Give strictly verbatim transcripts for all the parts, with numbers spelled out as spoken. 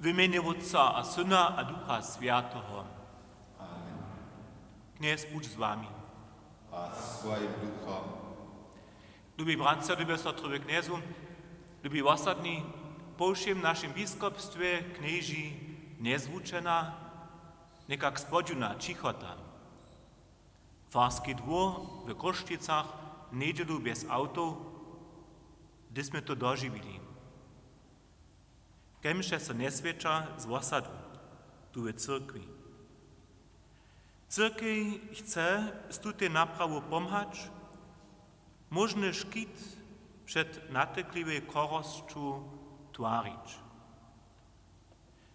W mjenje Wótca a Syna a Ducha Swjateho. Amen. Knjez budź z wami. A z twojim duchom. Lubi bratřa, lube sotry w Knjezu, lubi wosadni, po wšěm našim biskopstwje knježi njezwučena, někak spodźiwna ćichota. Farski dwór w Chrósćicach njedźelu bjez awtow, hdyž smy to dožiwili. Kemše so njeswjeća z wosadu, tu w cyrkwi. Cyrkej chce z tutej naprawu pomhać, móžny škit před natykliwej chorosću twarić.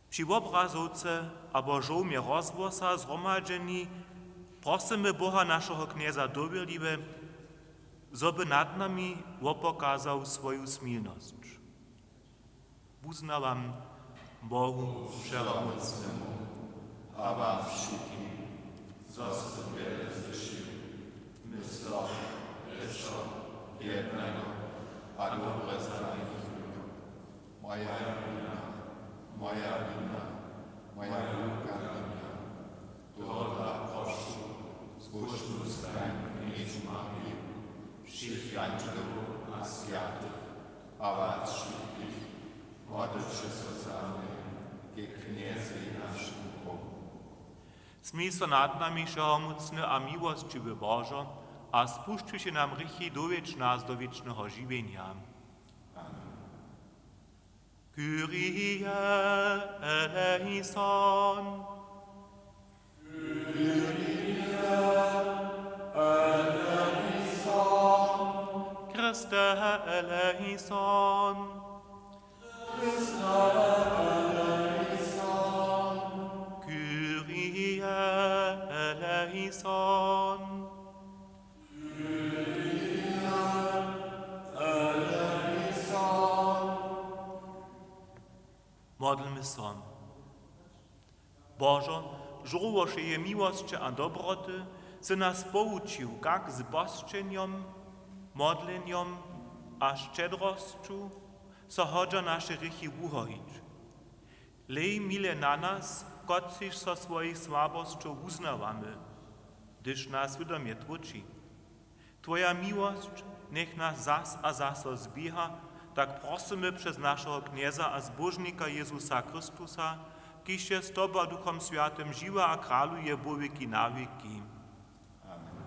Při wobrazowce abo žołmje rozhłosa zhromadźeni prosymy Boha, našeho Knjeza dowěrliwe, zo by nad nami wopokazał swoju smilnosć. Wuznawam Bohu Wšehomócnemu a wam wšitkim, zo sym wjele zhrěšił, myslom, rěčom, jednajo a dobre zanjechujom. Moja wina, moja wina, moja wulka wina. Tohodla prošu zbóžnu stajnu knježnu Mariju, wšěch jandźelow a swjatych a was wšitkich, modlće so za mnje ke Knjezej našemu Bohu. Smil so nad nami, wšehomócny a miłosćiwy Božo, a spušćiwši nam hrěchi, dowjedź nas do wěčneho žiwjenja. Amen. Kyrie eleison. Kyrie eleison. Christe eleison. Christe eleison. Kyrie eleison. Modlmy so. Božo, žórło wšeje miłosće a dobroty, sy nas poučił, kak z bosćenjom, modlenjom a šćedrosću so hodźa naše hrěchi wuhojić. Lej mile na nas, kotřiž so swojich słabosćow wuznawamy, hdyž nas swědomje tłóči. Twoja miłosć njech nas zas a zaso zběha, tak prosymy přez našeho Knjeza a Zbóžnika Jezusa Chrystusa, kiž je z tobu a Duchom Swjatym žiwy a kraluje wo wěki na wěki. Amen.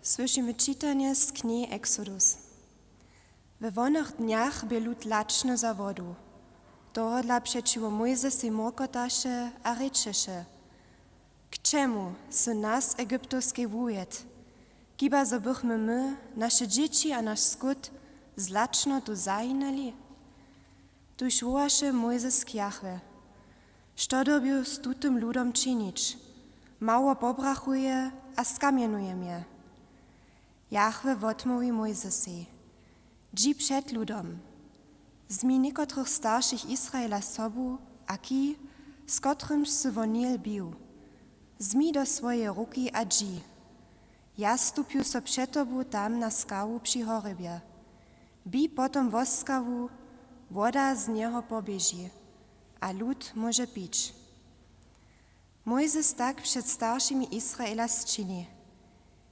Słyšimy čitanje z knihi Exodus. We wonych dnjach bě lud lačny za wodu. Tohodla přećiwo Mójzesej murkotaše a rěčeše: K čemu sy nas z Egyptowskej wuwjedł? Hiba zo bychmy my, naše dźěći a naš skót z lačnotu zahinali? Tuž wołaše Mójzes k Jahwe: Što dyrbju z tutym ludom činić? Mało pobrachuje a skamjenuje mje. Jahwe wotmołwi Mójzesej: Dźi před ludom. Wzmi někotrych staršich Israela z sobu a kij, z kotrymž sy won Nil bił, wzmi do swojeje ruki a dźi. Ja stupju so před tobu tam na skawu při horjebje. Bij potom woskawu, woda z njeho poběži a lud móže pić. Mójzes tak před staršimi Israela sčini.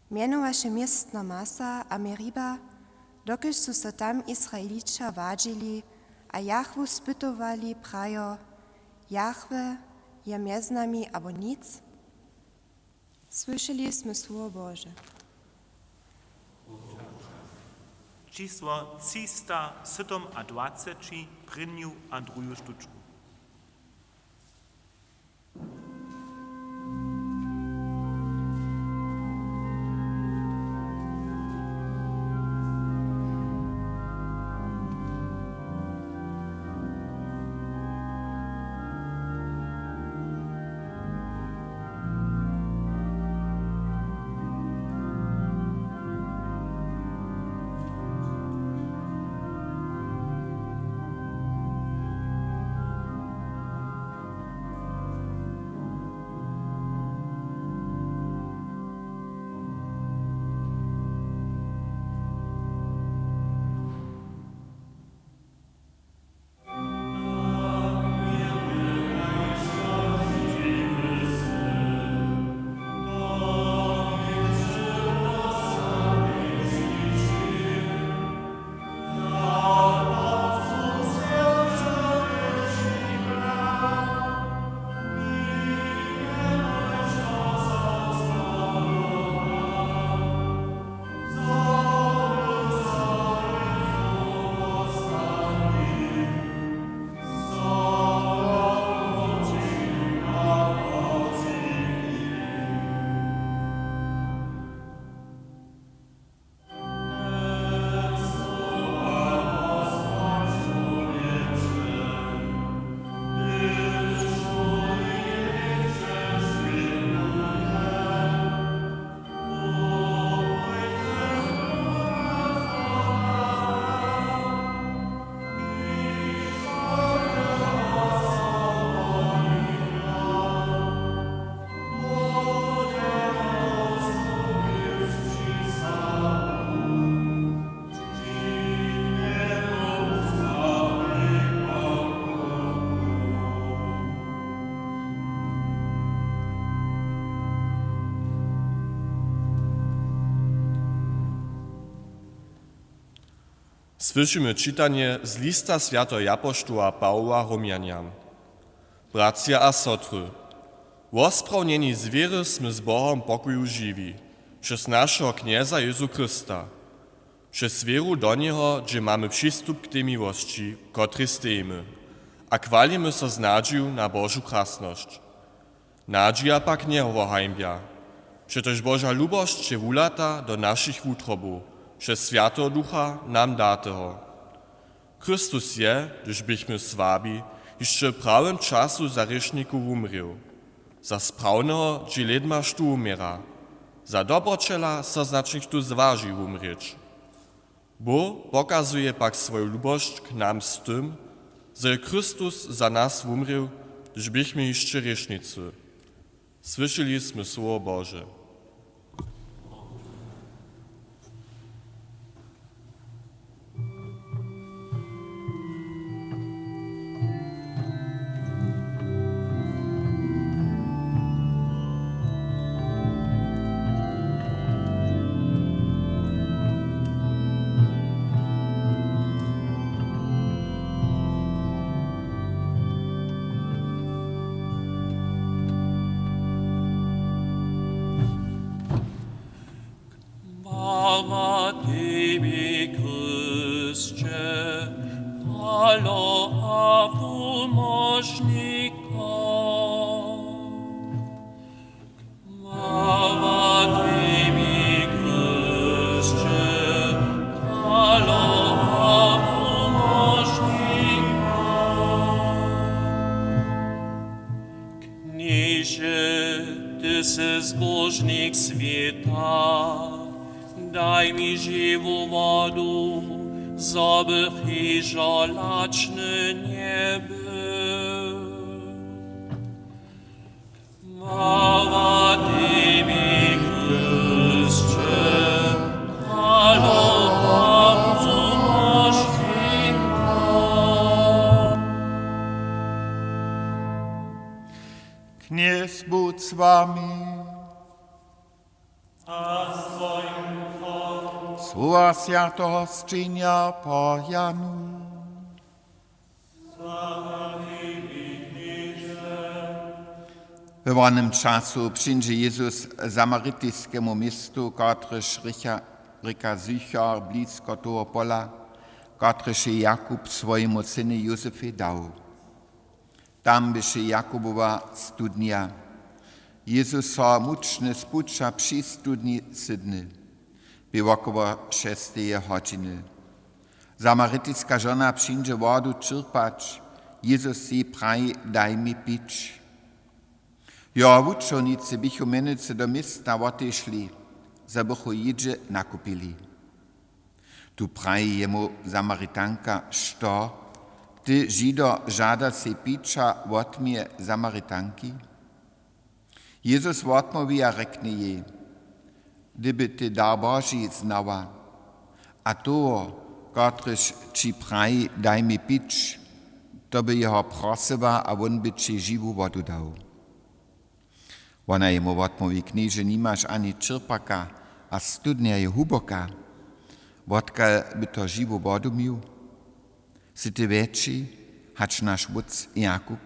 Mjenowaše městno Masa a Meriba, dokelž su so tam Israelića wadźili a Jahwu spytowali, prajo: Jahwe je mjez nami abo nic? Słyšeli smy słowo Bože. Čisło třista sydomadwaceći, prěnju a druju štučku. Słyšimy čitanje z lista swjateho japoštoła Pawoła Romjanjam. Bratřa a sotry, wosprawnjeni z wěry smy z Bohom pokoju žiwi, přez našeho Knjeza Jezu Chrysta. Přez wěru do Njeho dźě mamy přistup k tej miłosći, kotrej stejimy, a chwalimy so z nadźiju na Božu krasnosć. Nadźija pak njewohańbja, přetož Boža lubosć je wulata do našich wutrobow přez Swjateho Ducha nam dateho. Chrystus je, hdyž běchmy słabi, hišće w prawym času za hrěšnikow wumrěł. Za sprawneho dźě lědma štó wuměra, za dobroćela so značnik štó zwaži wumrěć. Bóh pokazuje pak swoju lubosć k nam z tym, zo je Chrystus za nas wumrěł, hdyž běchmy hišće hrěšnicy. Słyšeli smy słowo Bože. Chwała Tebi, Chrysće, Kralo a Wumóžniko. Chwała Tebi, Chrysće, Kralo a Wumóžniko. Knježe, Ty sy zbóžnik swěta, daj mi žiwu wodu, zo bych hižo lačny njebył. Chwała Tebi, Chrysće, Kralo a Wumóžniko. Knjez budź z wami. A z twojim duchom. Słowa swjateho sćenja po Janu. We wonym času přińdźe Jezus w samaritiskemu městu, kotrež rěka, rěka Sychar, blisko toho pola, kotrež je Jakub swojemu synjej Józefej dał. Tam běše Jakubowa studnja. Jezus so mučny spuća při studni sydny. Bě wokoło šesteje hodźiny. Samaritiska žona přińdźe wodu čěrpać. Jezus jej praji: „Daj mi pić.“ Jeho wučernicy běchu mjenujcy do města wotešli, zo bychu jědźe nakupili. Tu praji jemu Samaritanka: „Što? Ty, Žido, žada sej pića wot mje, Samaritanki?“ Jezus wotmołwi a rjekny jej: „Hdyby ty dar Boži znała a toho, kotryž ći praji: Daj mi pić, to by jeho prosyła a wón by ći žiwu wodu dał.“ Wona jemu wotmołwi: „Knježe, nimaš ani čěrpaka a studnja je hłuboka. Wotkaž by to žiwu wodu měł? Sy ty wjetši hač naš wótc Jakub,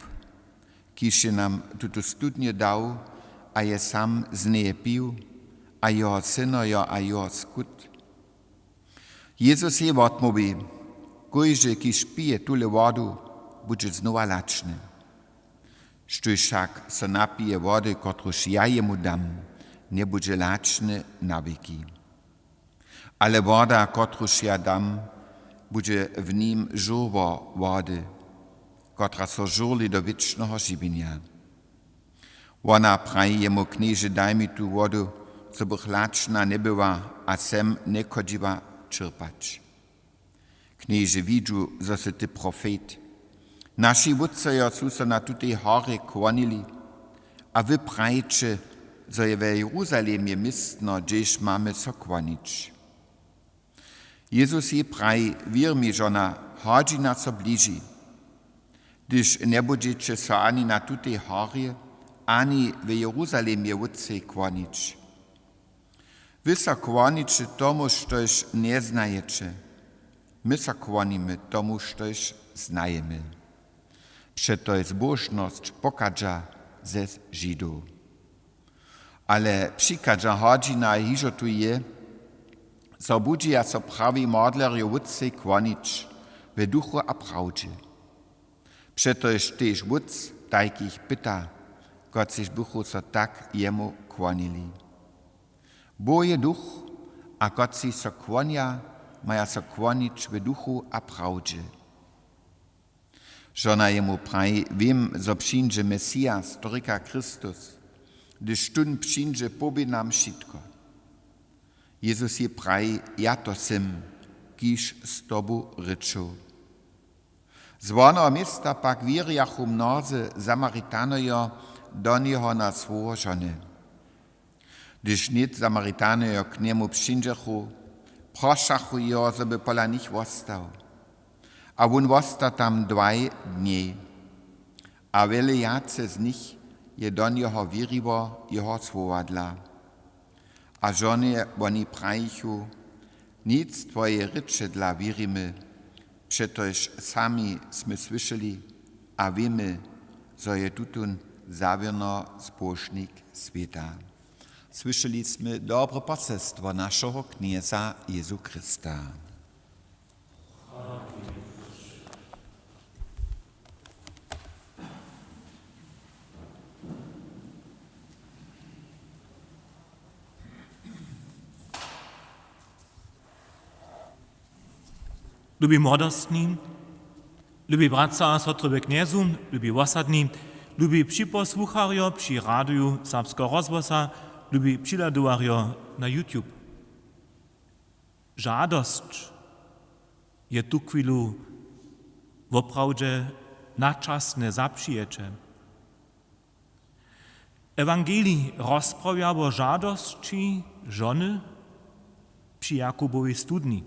kiž je nam tutu studnju dał a je sam z njeje pił, a jeho synojo a jeho skót?“ Jezus jej wotmołwi: „Kóždy, kiž pije tule wodu, budźe znowa lačny. Štóž wšak so napije wody, kotruž ja jemu dam, njebudźe lačny na wěki. Ale woda, kotruž ja dam, budźe w nim žórło wody, kotra so žurli do wěčneho žiwjenja.“ Wona praji jemu: „Knježe, daj mi tu wodu, zo bych lačna njebyła a sem njechodźiła čěrpać. Knježe, widźu, zo sy ty profet. Naši wótcojo su so na tutej horje kłonili, a wy prajiće, zo je we Jeruzalemje městno, hdźež mamy so kłonić.“ Jezus jej praji: „Wěr mi, žona, hodźina so bliži, hdyž njebudźeće so ani na tutej horje, ani we Jeruzalemje wótcej kłonić. Wy so kłoniće tomu, štož njeznajeće. My so kłonimy tomu, štož znajemy. Přetož zbóžnosć pochadźa ze Židow. Ale přichadźa hodźina, hižo tu je, zo budźeja so prawi modlerjo Wótcej kłonić w duchu a prawdźe. Přetož tež Wótc tajkich pyta, kotřiž bychu so tak jemu kłonili. Bóh je duch, a kotřiž so kłonja, maja so kłonić w duchu a prawdźe. Žona jemu praji: Wěm, zo přińdźe Mesijas, to rěka Chrystus. Hdyž tón přińdźe, powě nam wšitko. Jezus jej praji: Ja to sym, kiž z tobu rěču. Z woneho města pak wěrjachu mnozy Samaritanojo do njeho na słowo žony. Hdyž nětk Samaritanojo k njemu přińdźechu, prošachu jeho, zo by pola nich wostał. A wón wosta tam dwaj dnjej. A wjele wjace z nich je do njeho wěriło jeho słowa dla. A žonje woni prajichu: Nic twojeje rěče dla wěrimy, přetož sami smy słyšeli a wěmy, zo je tutón zawěrno zbóžnik swěta. Słyšeli smy dobre poselstwo našeho Knjeza Jezu Chrysta. Lubi młodostni, lubi bratřa a sotry we Knjezu, lubi wosadni, lubi připosłucharjo při radiju Serbskeho rozhłosa, lubi přihladowarjo na YouTube. Žadosć je tuchwilu woprawdźe načasne zapřijeće. Ewangelij rozprawja wo žadosći žony při Jakubowej studni.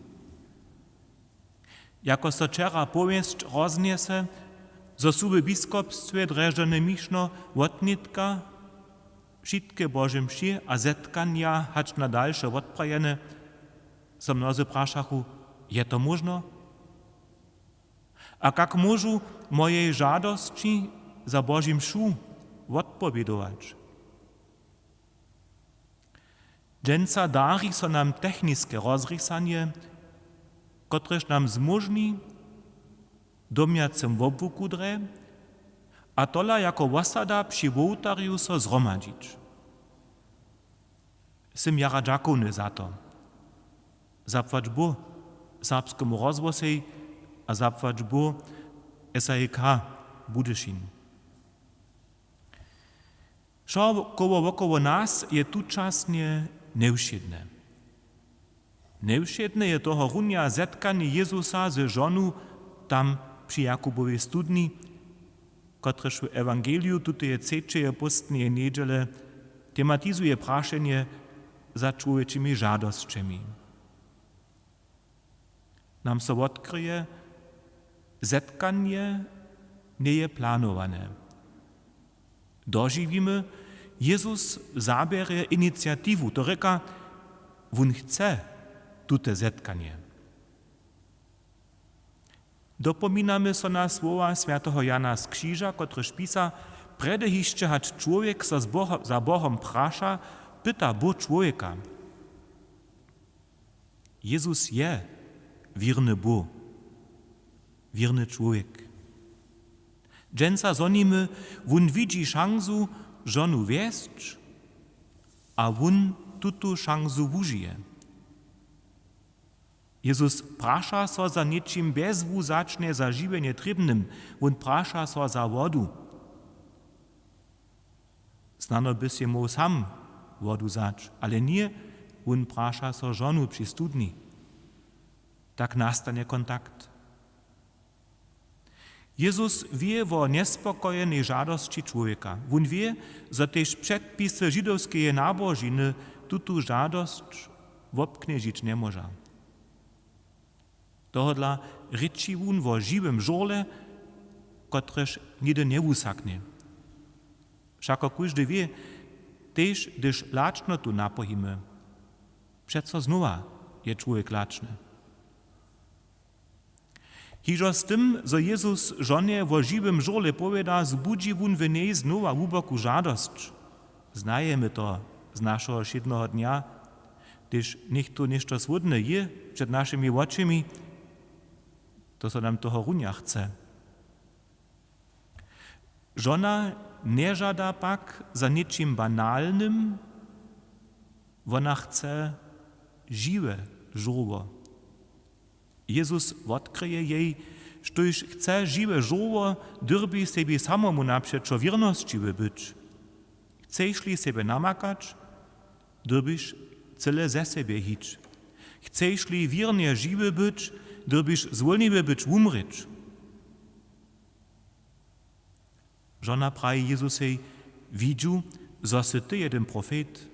Jako so wčera powěsć roznjese, zo su w biskopstwje Drježdźany-Měšno wotnětka wšitke Bože mši a zetkanja hač na dalše wotprajene, so mnozy prašachu: Je to móžno? A kak móžu mojej žadosći za Božu mšu wotpowědować? Dźensa dari so nam techniske rozrisanje, kotrež nam zmóžni w domjacym wobłuku drje a tola jako wosada při wołtarju so zhromadźić. Sym jara dźakowny za to. Zapłać Bóh Serbskemu rozhłosej a zapłać Bóh S A E K Budyšin. Wšo koło wokoło nas je tučasnje njewšědne. Njewšědne je tohorunja zetkanje Jezusa ze žonu tam při Jakubowej studni, kotrež w ewangeliju tuteje třećeje póstneje njedźele tematizuje prašenje za čłowječimi žadosćemi. Nam so wotkryje, zetkanje njeje planowane. Dožiwimy, Jezus zabjerje iniciatiwu, to rěka, wón chce tute zetkanje. Dopominamy so na słowa swjateho Jana z křiža, kotryž pisa: Prjedy hišće hač čłowjek so z Boho-, za Bohom praša, pyta Bóh čłowjeka. Jezus je wěrny Bóh, wěrny čłowjek. Dźensa zhonimy, wón widźi šansu žonu wjesć a wón tutu šansu wužije. Jezus praša so za něčim bjezwuwzaćnje za žiwjenje trěbnym, wón praša so za wodu. Snano by sej móhł sam wodu wzać, ale ně, wón praša so žonu při studni. Tak nastanje kontakt. Jezus wě wo njespokojenej žadosći čłowjeka. Wón wě, zo tež předpisy židowskeje nabožiny tutu žadosć wobknježić njemóža. Tohodla rěči wón wo žiwym žurle, kotrež něhdy njewusaknje. Wšako kóždy wě, tež hdyž lačnotu napohimy, přeco znowa je čłowjek lačny. Hižo z tym, zo Jezus žonje wo žiwym žurle powěda, zbudźi wón w njej znowa hłuboku žadosć. Znajemy to z našeho wšědneho dnja, hdyž něchtó něšto słódne jě před našimi wočemi, to so nam toho runja chce. Žona nježada pak za něčim banalnym, wona chce žiwe žurło. Jezus wotkryje jej, štóž chce žiwe žurło, dyrbi sebi samomu napřećo wěrnosćiwy być. Chceš-li sebje namakać, dyrbiš cyle ze sebje hić. Chceš-li wěrnje žiwy być, dyrbiš zwólniwy być wumrěć. Žona praji Jezusej: Widźu, zo sy ty jedyn profet.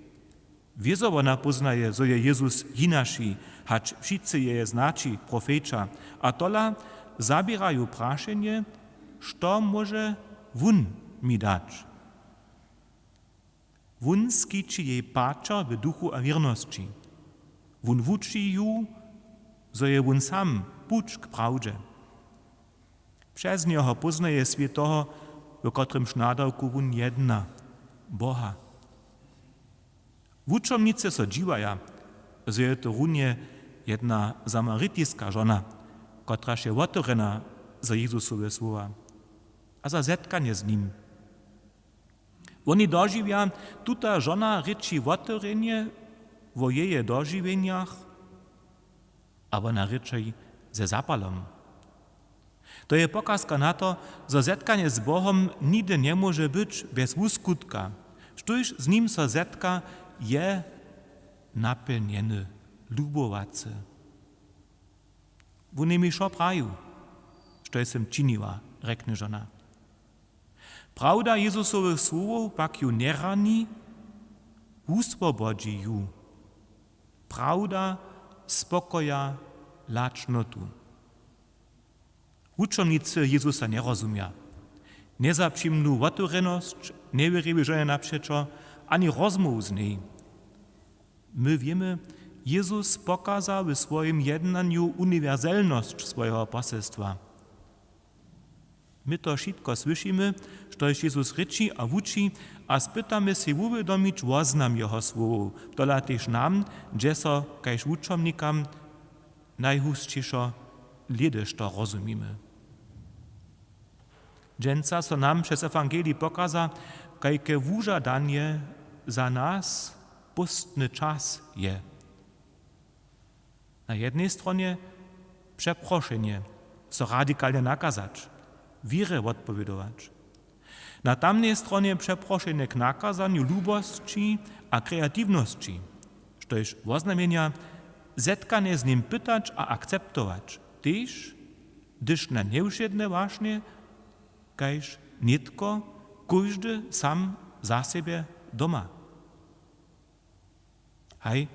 Wězo wona póznaje, zo je Jezus hinaši, hač wšitcy jeje znaći profeća. A tola zaběraju prašenje, što móže wón mi dać? Wón skići jej paćer w duchu a wěrnosći. Wón wuči ju, zo je wón sam puć k prawdźe. Přez njeho póznaje swět toho, w kotrymž nadawku wón jedna, Boha. Wučomnicy so dźiwaja, zo je to runje jedna samaritiska žona, kotraž je wotewrjena za Jezusowe słowa a za zetkanje z nim. Woni dožiwja, tuta žona rěči wotewrjenje wo jeje dožiwjenjach, a wona rěči ze zapalom. To je pokazka na to, zo zetkanje z Bohom nihdy njemóže być bjez wuskutka. Štóž z nim so zetka, je napjelnjeny, lubowacy. Wón je mi wšo prajił, što je sym činiła, rjekny žona. Prawda Jezusowych słowow pak ju njerani, wuswobodźi ju. Prawda spokoja lačnotu. Wučomnicy Jezusa njerozumja. Njezapřimnu wotewrjenosć njewěriwej žonje napřećo, ani rozmołwu z njej. My wěmy, Jezus pokaza w swojim jednanju uniwerselnosć swojeho poselstwa. My to wšitko słyšimy, štož Jezus rěči a wuči, a spytamy sej wuwědomić woznam jeho słowow, tola tež nam, hdźe so kaž wučomnikam najhusćišo lěhdy što rozumimy. Dźensa so nam přez ewangelij pokaza, kajke wužadanje za nas póstny čas je. Na jednej stronje přeprošenje, so radikalnje nakazać, wěrje wotpowědować. Na tamnej stronje přeprošenje k nakazanju lubosći a kreatiwnosći, štož woznamjenja zetkanje z nim pytać a akceptować, tež hdyž na njewšědne wašnje, kaž nětko kóždy sam za sebje doma. Haj.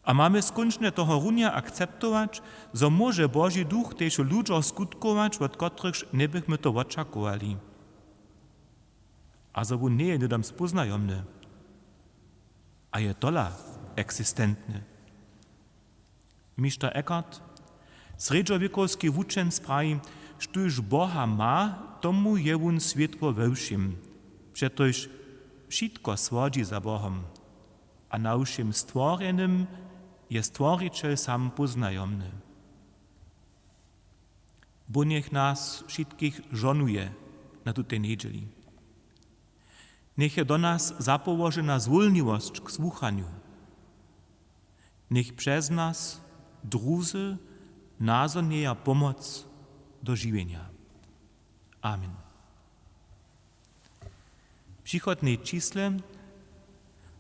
A mamy skónčnje toho runja akceptować, zo móže Boži Duch tež w ludźoch skutkować, wot kotrychž njebychmy to wočakowali. A zo wón njeje hnydom spóznajomny. A je tola eksistentny. Mister Eckhart, srjedźowěkowski wučenc, praji, štóž Boha ma, tomu je wón swětło we wšěm, přetož wšitko słodźi za Bohom, a na wšěm stworjenym je Stworićel sam póznajomny. Bóh njech nas wšitkich žonuje na tutej njedźeli. Njech je do nas zapołožena zwólniwosć k słuchanju. Njech přez nas druzy nazhonjeja pomoc do žiwjenja. Amen. W přichodnej čisle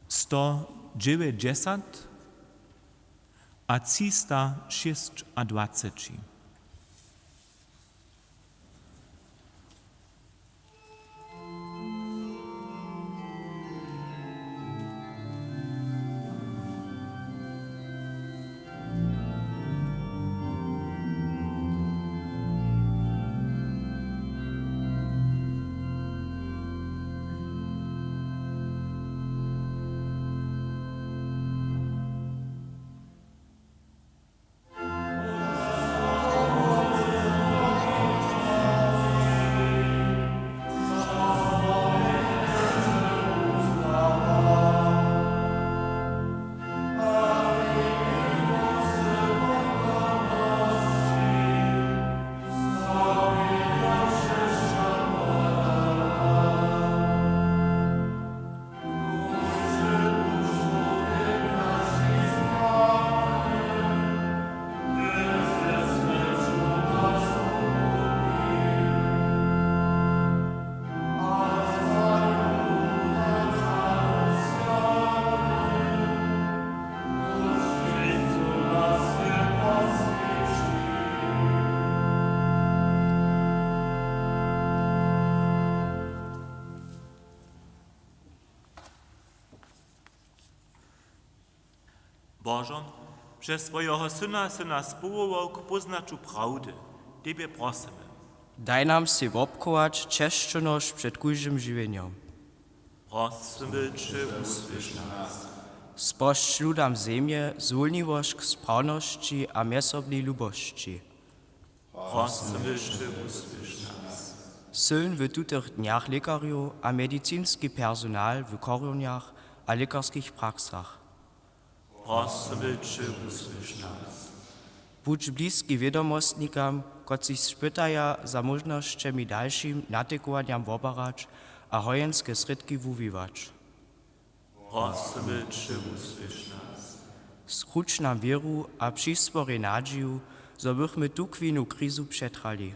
sto dźewjećdźesat a třista šěsćadwaceći. Božo, přez swojeho Syna sy nas powołał k póznaću prawdy. Tebje prosymy. Daj nam sej wobchować česćownosć před kóždym žiwjenjom. Prosymy će, wusłyš nas. Spožč ludam zemje zwólniwosć k sprawnosći a mjezsobnej lubosći. Prosymy će, wusłyš nas. Sylń w tutych dnjach lěkarjow a medicinski personal w chorjenjach a lěkarskich praksach. Prosymy će, wusłyš nas. Budź bliski wědomostnikam, kotřiž spytaja za móžnosćemi dalšim natykowanja wobarać a hojenske srědki wuwiwać. Prosymy će, wusłyš nas. Skruć nam wěru a přisporej nadźiju, zo bychmy tuchwilnu krizu přetrali.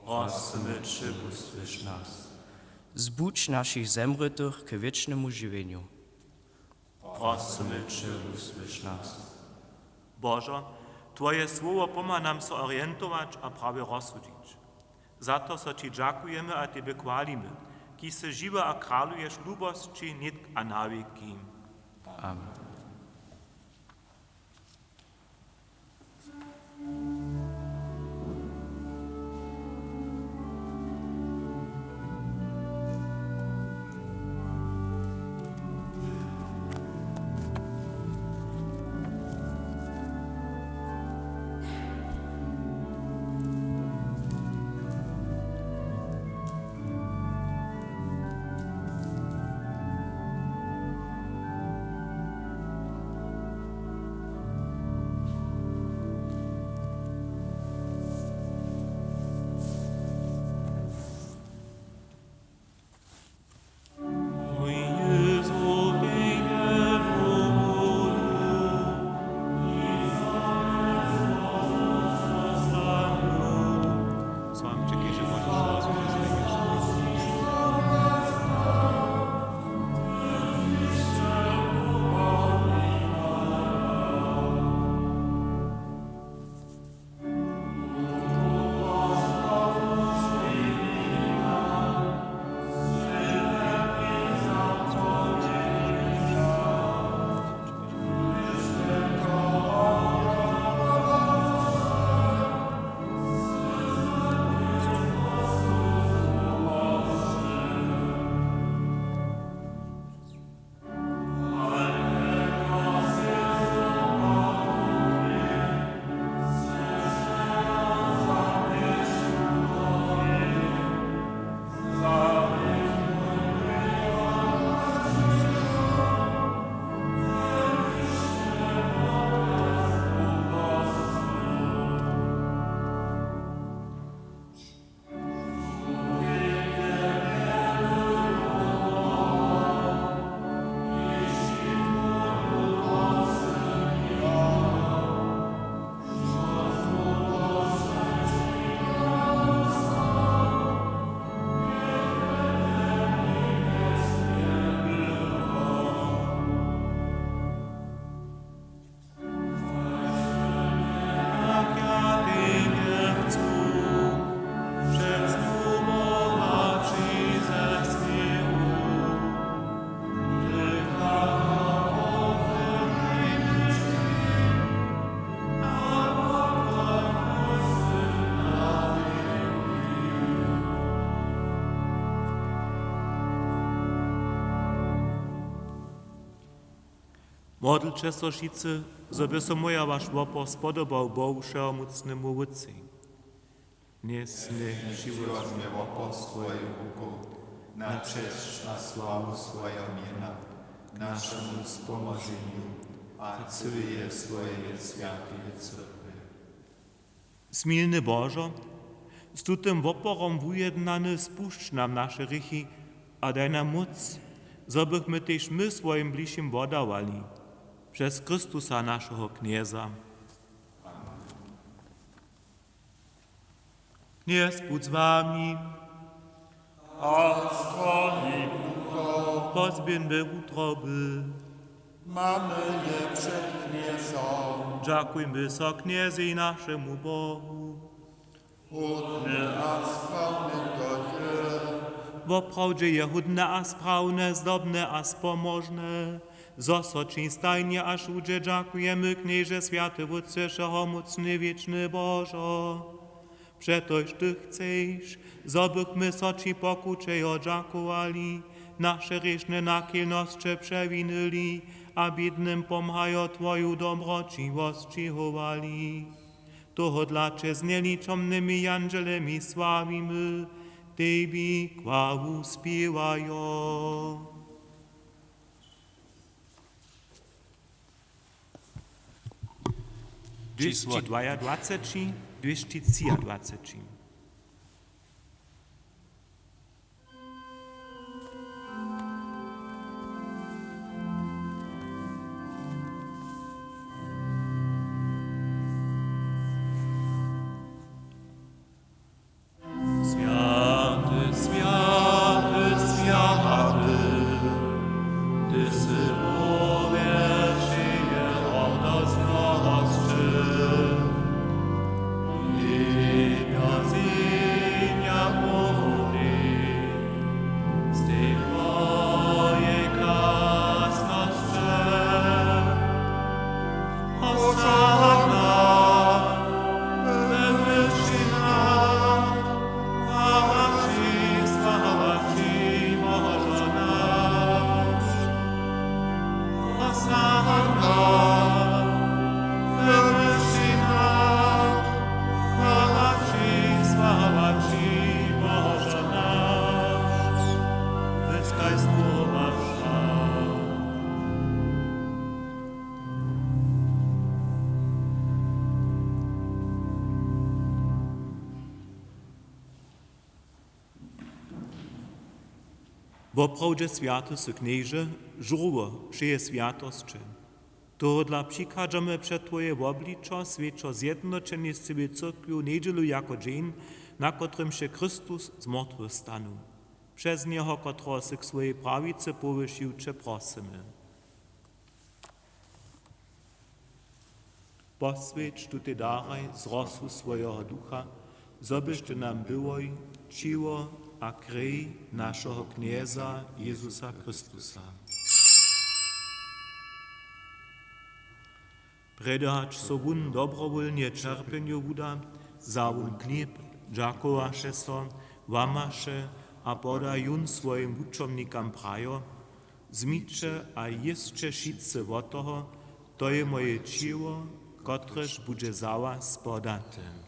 Prosymy će, wusłyš nas. Zbudź našich zemrětych k wěčnemu žiwjenju. Prosymy će, wusłyš nas. Božo, twoje słowo pomha nam so orientować a prawje rozsudźić. Za to so ći dźakujemy a tebje chwalimy, kiž sy žiwy a kraluješ w lubosći nětk a na wěki. Amen. Modlće so wšitcy, zo by so mój a waš wopor spodobał Bohu Wšehomócnemu Wótcej. Dnjes njech přiwozmje wopor z twojeju rukow na česć a sławu swojeho mjena, našemu spomoženju a cyłeje swojeje swjateje cyrkwje. Smilny Božo, z tutym woporom wujednany spušć nam naše hrěchi a daj nam móc, zo bychmy tež my swojim bližšim wodawali. Přez Chrystusa, našeho Knjeza. Knjez budź z wami. A z twojim duchom. Pozběhńmy wutroby. Mamy je před Knjezom. Dźakujmy so Knjezej, našemu Bohu. Hódne a sprawne to je. Woprawdźe je hódne a sprawne, zdobne a spomožne, Zo so ći stajnje a wšudźe dźakujemy, Knježe, swjaty Wótče, wšehomócny, wěčny Božo. Přetož ty chceš, zo bychmy so ći pokućejo dźakowali, naše hrěšne nachylnosće přewinyli a bědnym pomhajo twoju dobroćiwosć dźěłowali. Tohodla će z njeličomnymi jandźelemi sławimy, tebi chwalu spěwajo. Dwěsći dwajadwaceći, dwěsći třiadwaceći. Swjaty, swjaty, swjaty, ty sy, Bože, hordo zmorosće. Njebjo, zemja połni z tej twojej krasnosće. Hosanna we wyšinach, chwała Ći, chwała Ći, Božo naš. Hosanna we wyšinach, chwała Ći, chwała Ći, Božo naš. Wyskaj słowa. Woprawdźe swjaty sy, Knježe, žórło wšeje swjatosće. Tohodla přichadźamy před twoje wobličo, swjećo zjednoćenje z cyłej cyrkwju njedźelu jako dźeń, na kotrymž je Chrystus z mortwych stanył. Přez njeho, kotrehož sy k swojej prawicy powyšił, će prosymy. Poswjeć tutej daraj z rosu swojeho Ducha, zo byštej nam byłoj ćěło a krej našeho Knjeza Jezusa Chrystusa. Prjedy hač so wón dobrowólnje ćerpjenju wuda, wza wón chlěb, dźakowaše so, łamaše a poda jón swojim wučomnikam prajo: Wzmiće a jěsće wšitcy wot toho, to je moje ćěło, kotrež budźe za was podate.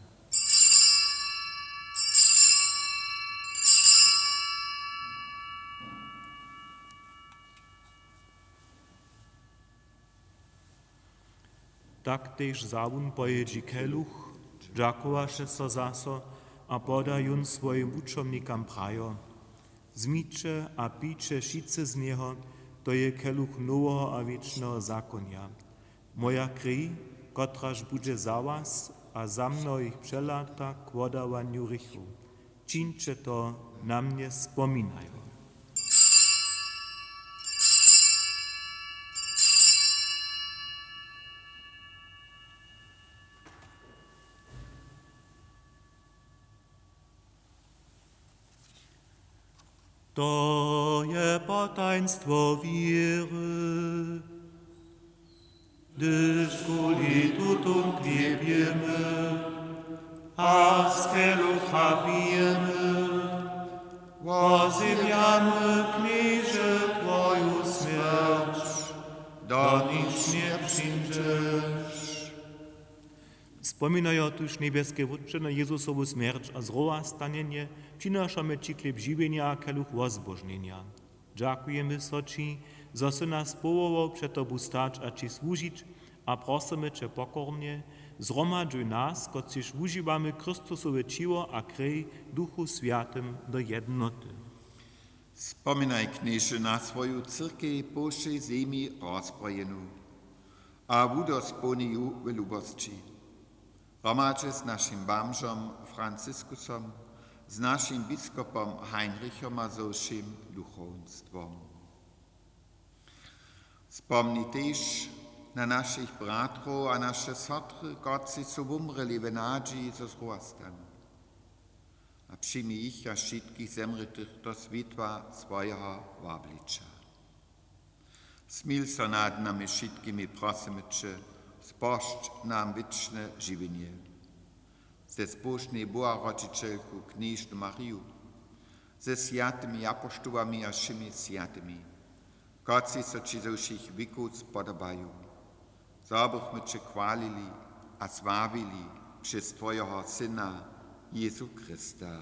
Tak tež wza wón po jědźi keluch, dźakowaše so zaso a poda jón swojim wučomnikam prajo: Wzmiće a pijće wšitcy z njeho, to je keluch noweho a wěčneho zakonja, moja krej, kotraž budźe za was a za mnohich přelata k wodawanju hrěchow. Čińće to na mnje spominajo. To je potajnstwo wěry. Hdyž kuli tutón chlěb jěmy a z kelucha pijemy, wozjewjamy, Knježe, twoju smjerć, doniž njepřińdźeš. Spominajo tuž, njebjeski Wótče, na Jezusowu smjerć a zrowastanjenje, přinašamy ći chlěb žiwjenja a keluch wozbožnjenja. Dźakujemy so ći, zo sy nas powołał před tobu stać a ći słužić, a prosymy će pokornje: Zhromadźuj nas, kotřiž wužiwamy Chrystusowe ćěło a krej, w Duchu Swjatym do jednoty. Spominaj, Knježe, na swoju cyrkej po wšej zemi rozpojenu a wudospołni ju w lubosći, hromadźe z našim bamžom Franciskusom, z našim biskopom Heinrichom a ze wšěm duchowstwom. Spomni tež na našich bratrow a naše sotry, kotřiž su wumrěli w nadźiji, zo zrowastanu. A přijmi jich a wšitkich zemrětych do swětła swojeho wobliča. Smil so nad nami wšitkimi, prosymy će, spožč nam wěčne žiwjenje. Ze zbóžnej Boharodźićelku knježnu Mariju, ze swjatymi apoštołami a wšěmi swjatymi, kotřiž so ći ze wšěch wěkow spodobaju, zo bychmy će chwalili a sławili přez twojeho Syna Jezu Chrysta.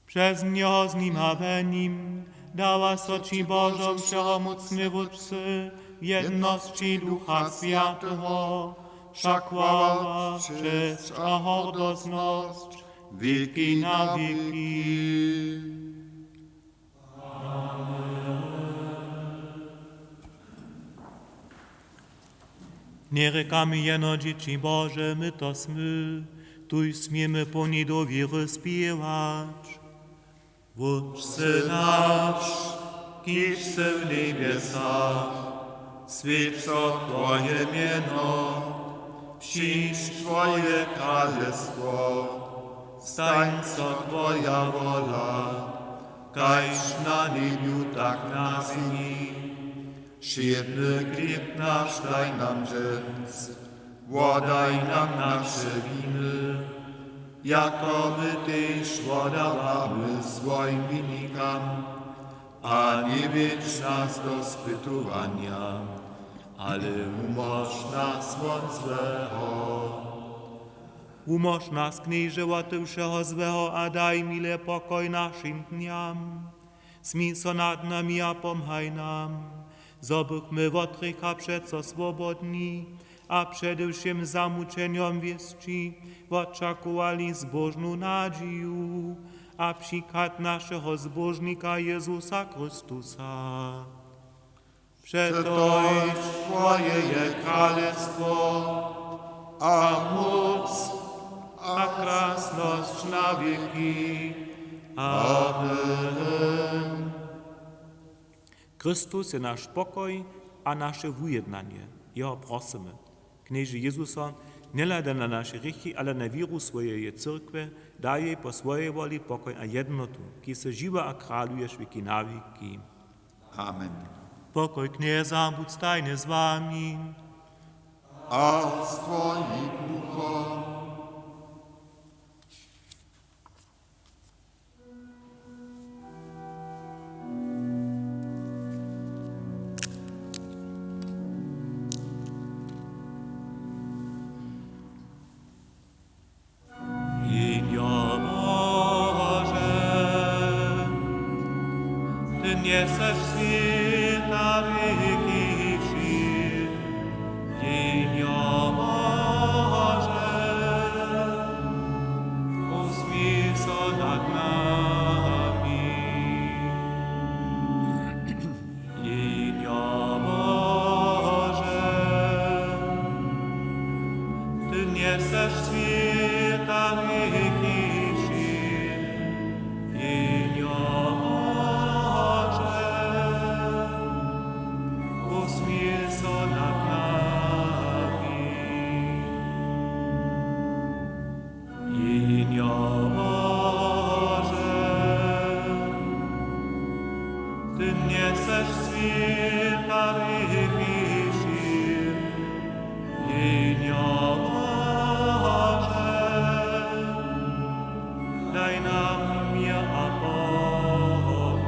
Přez njeho, z nim a we nim dawa so ći, Božo, wšehomócny Wótče, w jednosći Ducha Swjateho, wša chwała, česć a hordosnosć, wěki na wěki. Njerěkamy jeno dźěći Bože, my to smy, tuž směmy połni dowěry spěwać. Wótče naš, kiž sy w njebjesach, swjeć so twoje mjeno, přińdź twoje kralestwo, stań so twoja wola, kaž na njebju, tak na zemi. Wšědny chlěb naš daj nam dźens, wodaj nam naše winy, jako my tež wodawamy swojim winikam, a njewjedź nas do spytowanja, ale wumóž nas wot złeho. Wumóž nas, Knježe, wot wšeho złeho a daj mile pokoj našim dnjam. Smil so nad nami a pomhaj nam, zo bychmy wot hrěcha přeco swobodni a přede wšěm zamućenjom wěsći wočakowali zbóžnu nadźiju a přichad našeho Zbóžnika Jezusa Chrystusa. Přetož twoje je kralestwo a móc a krasnosć na wěki. Amen. Chrystus je naš pokoj a naše wujednanje. Jeho prosymy. Knježe Jezuso, njehladaj na naše hrěchi, ale na wěru swojeje cyrkwje, daj jej po swojej woli pokoj a jednotu, kiž sy žiwy a kraluješ wěki na wěki. Amen. Pokoj Knjeza budź stajnje z wami. A z twojim duchom. Jehnjo Bože, ty njeseš swěta hrěchi wšě. Jehnjo Bože, usmil so nad nami. Jehnjo Bože, ty njeseš swěta hrěchi wšě. Jehnjo Bože, usmil so nad nami. Jehnjo Bože, ty njeseš swěta hrěchi wšě. Jehnjo Bože, daj nam měr a pokoj.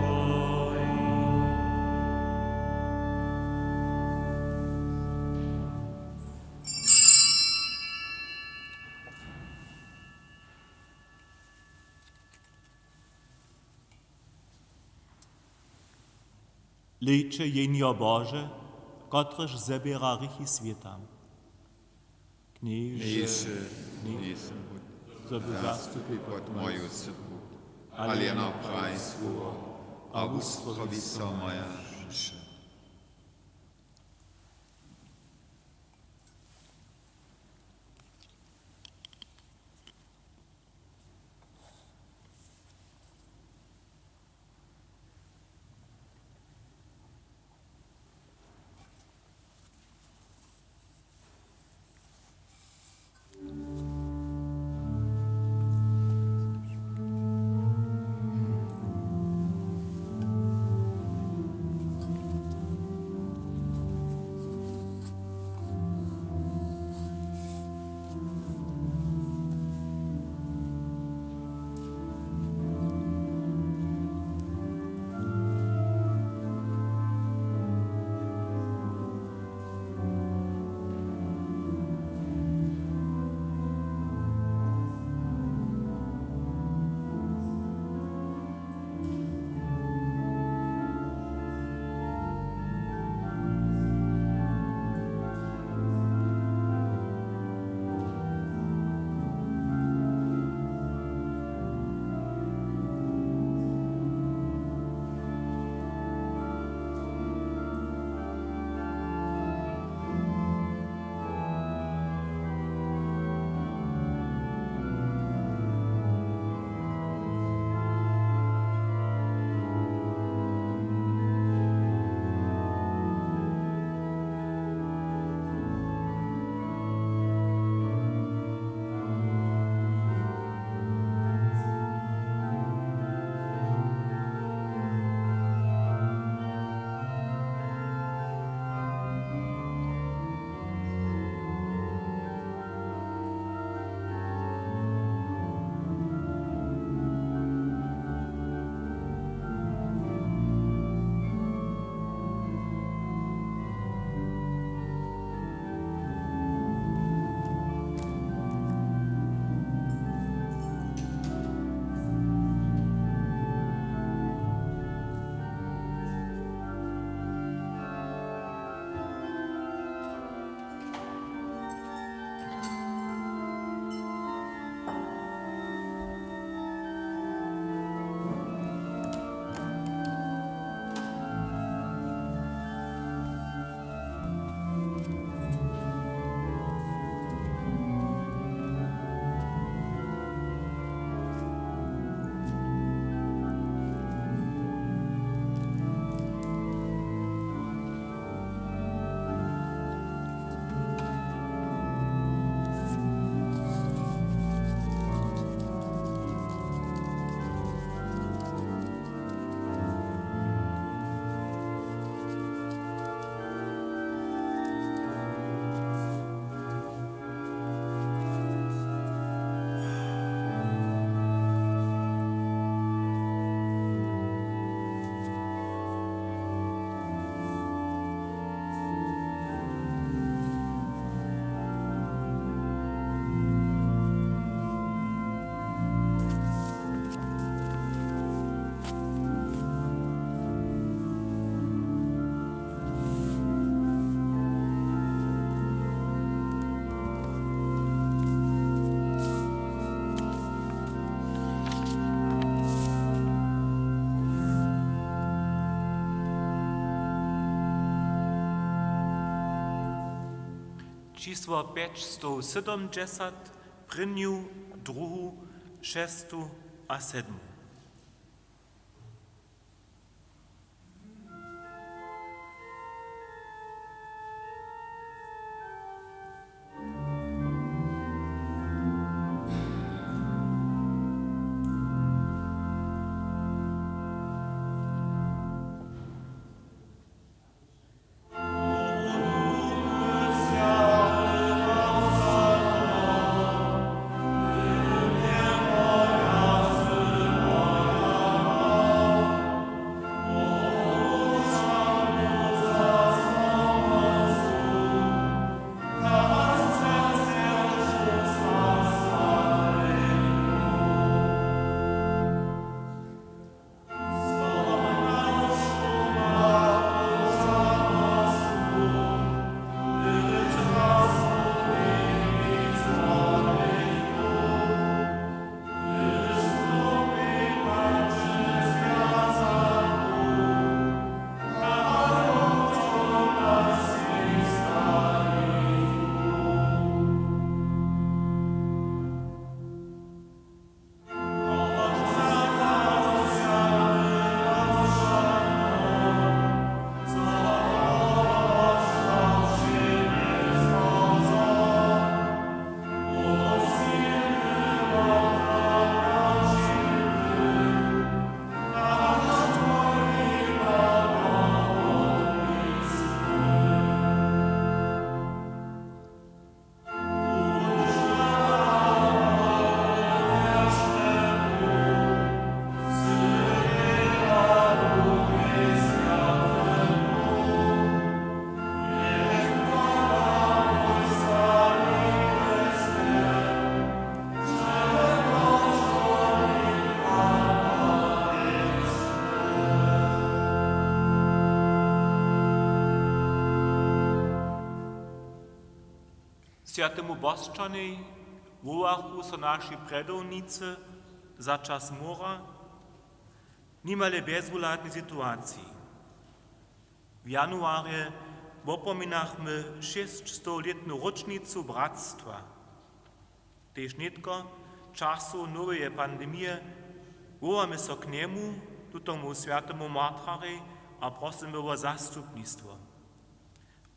Hlejće, Jehnjo Bože, kotrež zběra hrěchi swěta. Knježe, njejsym hódny, zo by zastupił pod moju sypu, ale jeno praj słowo a wuzdrowi so moja duša. Čisło pjećstow sydomdźesat, prěnju, druhu, šestu a sedmu. Swjatemu Bosćanej wołachu so naši prjedownicy za čas móra, nimale bjezwuhladnej situaciji. W januarje wopominachmy šěsćstowlětnu róčnicu bratstwa. Tež nětko, w času noweje pandemije, wołamy so k njemu, tutomu swjatemu martrarej, a prosymy wo zastupnistwo.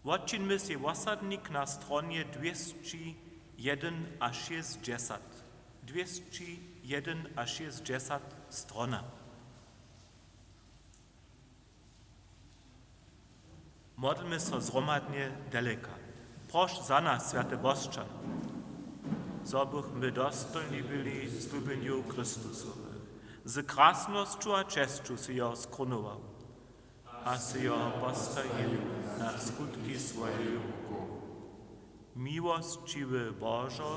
Wotčińmy sej wosadnik na stronje dwěsći jedynašěsćdźesat. Dwěsći jedynašěsćdźesat strona. Modlmy so zhromadnje deleka. Proš za nas, swjaty Bosćan, zo bychmy dostojni byli slubjenjow Chrystusowych, z krasnosću a česću sy jeho skrunował, a sy jeho postajił nad skutki swojeju rukow. Miłosćiwy Božo,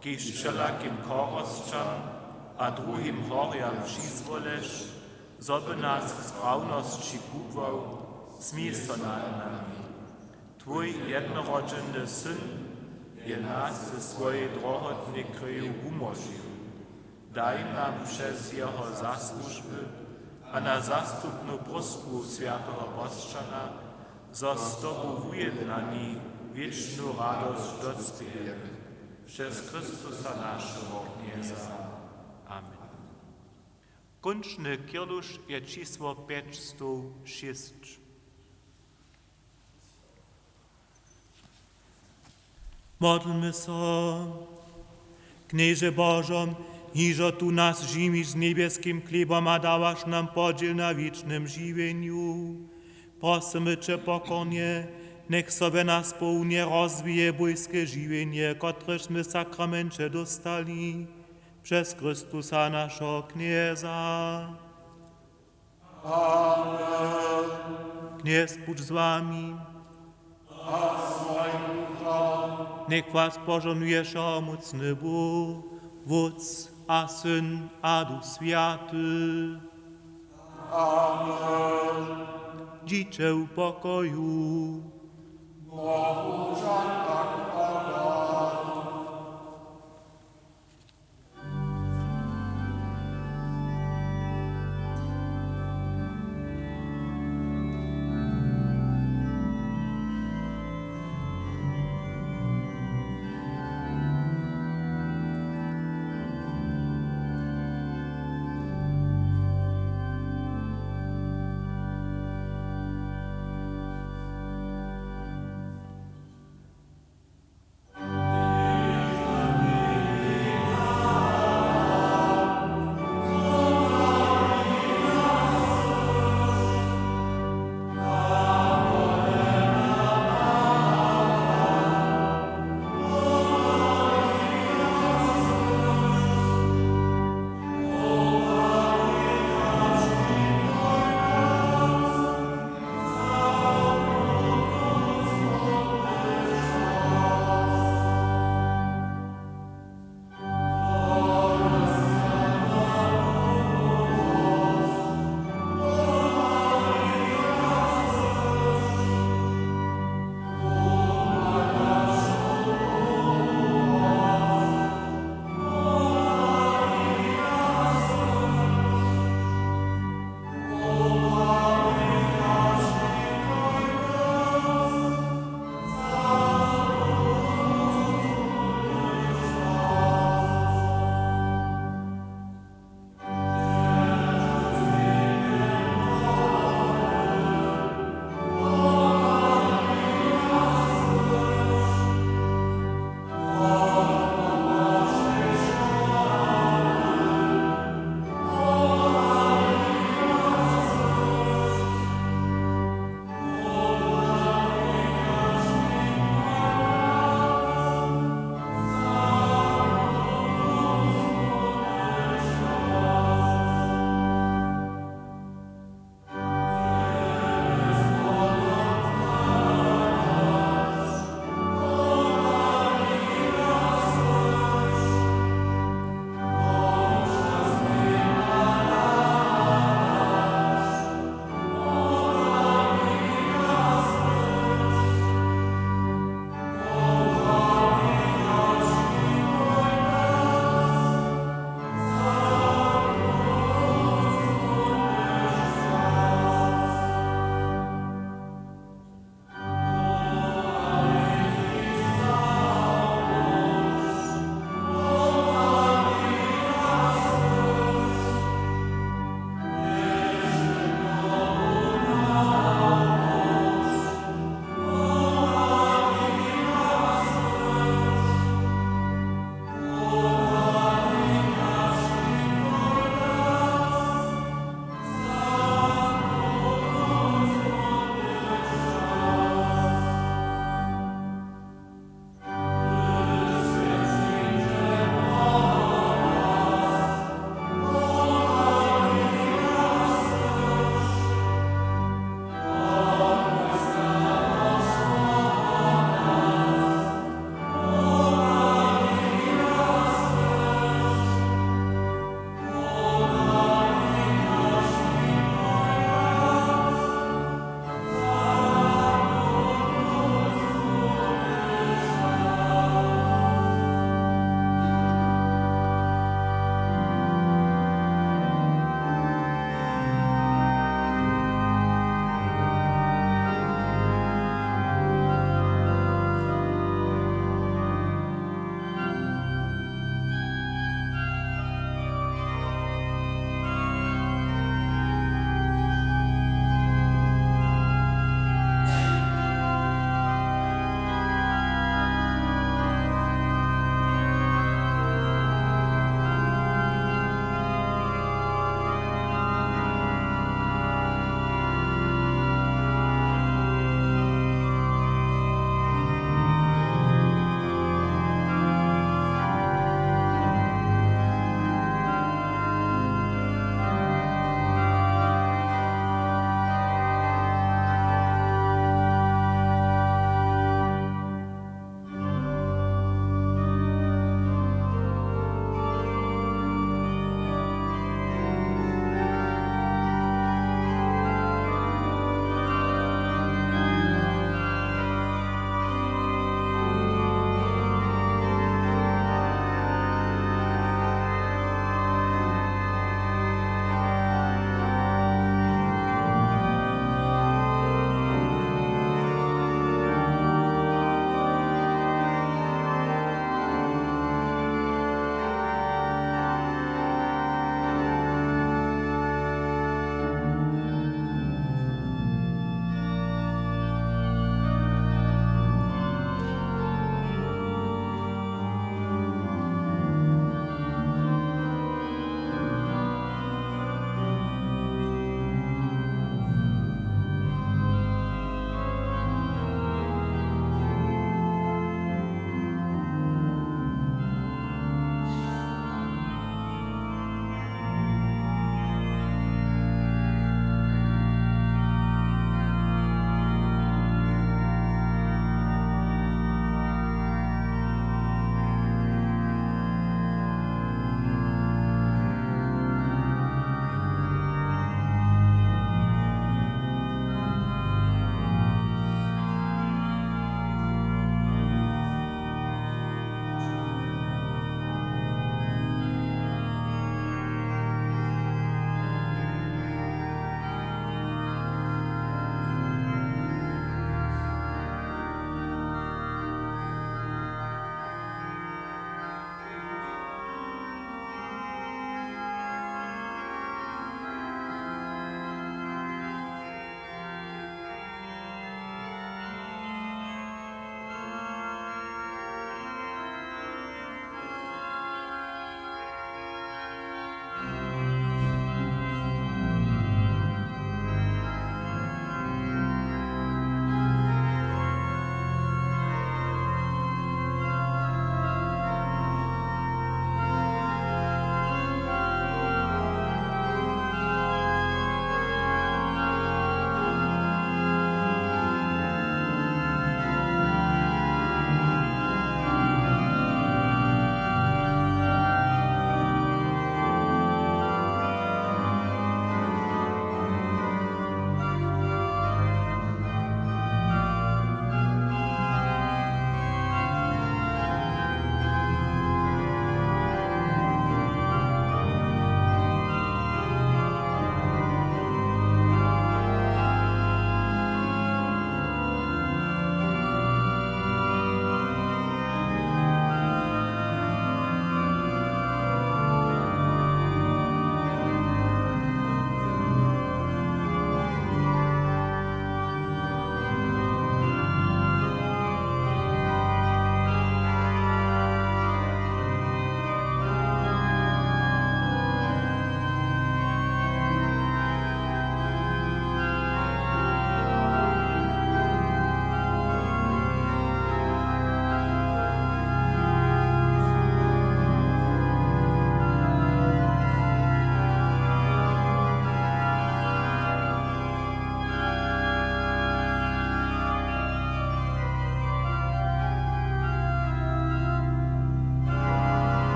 kiž wšelakim chorosćam a druhim horjam přizwoleš, zo by nas k sprawnosći kubłał, smil so nad nami. Twój jednorodźeny Syn je nas ze swojej drohotnej kreju wumóžił. Daj nam přez jeho zasłužby a na zastupnu próstwu swjateho Bosćana, zo z tobu wujednani wěčnu radosć docpějemy. Přez Chrystusa, našeho Knjeza. Amen. Kónčny kirduš je čisło pjećstow šěsć. Modlmy so. Knježe Božo, hižo tu nas žimiš z njebjeskim chlěbom a dawaš nam podźěl na wěčnym žiwjenju, prosymy će pokornje, njech so we nas połnje rozwije bójske žiwjenje, kotrež smy w sakramenće dóstali. Přez Chrystusa, našeho Knjeza. Amen. Knjez budź z wami. A z twojim duchom. Njech was požohnuje wšehomócny Bóh, Wótc a Syn a Duch Swjaty. Amen. Dźiće w pokoju. Bohu dźanka.